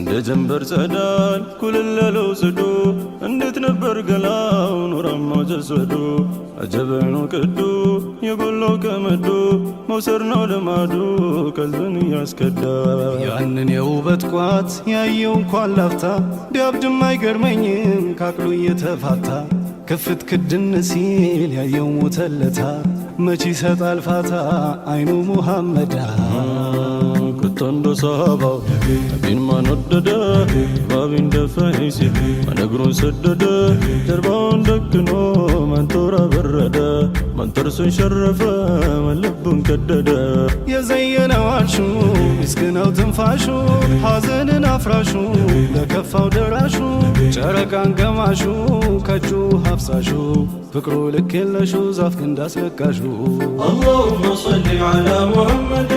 እንደ ጀንበር ጸዳል ኩልል ያለው ጽዱ፣ እንዴት ነበር ገላው ኑራማው ጀሰዱ። አጀበ ነው ቅዱ የጎላው ከመዱ፣ መውሰድ ነው ልማዱ ቀልብን እያስከዳ። ያንን የውበት ቋት ያየው እንኳን ላፍታ ቢያብድም አይገርመኝም ካቅሉ እየተፋታ። ክፍት ክድን ሲል ያየው ሞተለታ መች ይሰጣል ፋታ አይኑ ሙሐመዳ። ከቶ እንደ ሰሃባው ነቢን ማን ወደደ? ባቢን ደፈኝ ሲል ማን እግሩን ሰደደ? ጀርባውን ደቅኖ ማን ጦር አበረደ? ማን ጥርሱን ሸረፈ? ማን ልቡን ቀደደ? የዘየነው አርሹ ምስክነው ትንፋሹ፣ ሐዘንን አፍራሹ፣ ለከፋው ደራሹ፣ ጨረቃን ገማሹ፣ ከጁ አፍሳሹ፣ ፍቅሩ ልክ የለሹ፣ ዛፍ ግንድ አስለቃሹ። اللهم صل على محمد.